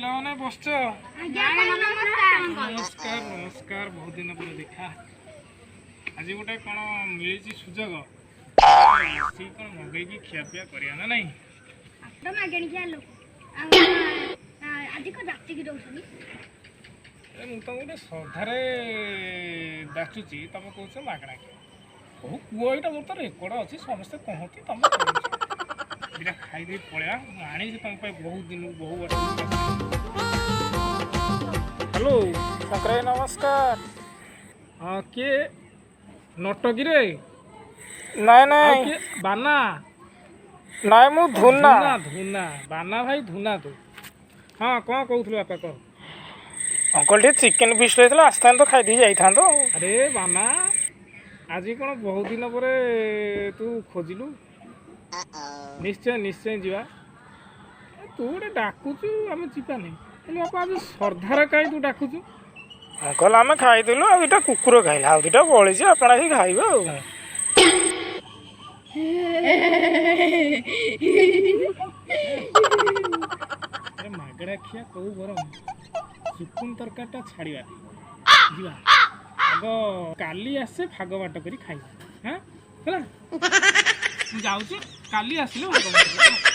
ପିଲାମାନେ ବସିଛ? ଆଜ୍ଞା, ନମସ୍କାର। ନମସ୍କାର, ନମସ୍କାର। ବହୁତ ଦିନ ପରେ ଦେଖା। ଆଜି ଗୋଟେ କ'ଣ ମିଳିଛି ସୁଯୋଗ, ମିଶିକି କ'ଣ ମଗେଇକି ଖିଆପିଆ କରିବା ନା ନାଇଁ? ଆପଣ ମାଗଣି ଖିଆ ଲୋକ ଆଉ ଆଜି କଣ ଯାଚିକି ଦଉଛନ୍ତି? ଆରେ, ମୁଁ ତମକୁ ଗୋଟେ ଶ୍ରଦ୍ଧାରେ ଡାଚୁଛି, ତମେ କହୁଛ ମାଗଣା ଖିଆ। ହଉ କୁହ, ଏଇଟା ମୋର ତ ରେକର୍ଡ଼ ଅଛି, ସମସ୍ତେ କହନ୍ତି ତମେ କହୁଛ। ଦୁଇଟା ଖାଇଦେଇ ପଳେଇବା। ମୁଁ ଆଣିଛି ତମ ପାଇଁ ବହୁତ ଦିନକୁ, ବହୁ ବର୍ଷ। ହ୍ୟାଲୋ ଶଙ୍କର ଭାଇ, ନମସ୍କାର। ହଁ, କିଏ, ନଟକିରେ? ନାଇଁ। ଆଉ ନାଇଁ। କିଏ, ବାନା? ନାଇଁ, ମୁଁ ଧୁନା। ଧୁନା, ଧୁନା। ବାନା ଭାଇ, ଧୁନା ତୁ? ହଁ, କ'ଣ କହୁଥିଲୁ ବାପା, କହ। ଅଙ୍କଲ, ଟିକେ ଚିକେନ ଫିଷ୍ଟ ହେଇଥିଲା, ଆସିଥାନ୍ତ, ଖାଇଦେଇ ଯାଇଥାନ୍ତ ଆଉ। ଆରେ ବାନା, ଆଜି କ'ଣ ବହୁତ ଦିନ ପରେ ତୁ ଖୋଜିଲୁ? ନିଶ୍ଚୟ, ନିଶ୍ଚୟ ଯିବା। ଏ, ତୁ ଗୋଟେ ଡାକୁଛୁ, ଆମେ ଯିବାନି? ହେଲେ ବାପା, ଆଜି ଶ୍ରଦ୍ଧାରେ କାହିଁ ତୁ ଡାକୁଛୁ? ଅଙ୍କଲ, ଆମେ ଖାଇଦେଲୁ, ଆଉ ଦୁଇଟା କୁକୁର ଖାଇଲା, ଆଉ ଦୁଇଟା ବଳିଛି, ଆପଣ ଆସିକି ଖାଇବେ ଆଉ। ଆରେ, ମାଗଣା ଖିଆ କହୁ ବରଂ ଚିକେନ ତରକାରୀଟା ଛାଡ଼ିବା, ଯିବା ଆଗ। କାଲି ଆସେ, ଭାଗ ବାଟ କରି ଖାଇବା। ହଁ, ହେଲା, ମୁଁ ଯାଉଛି, କାଲି ଆସିଲେ ଭାଗ ବାଟ କରିବା।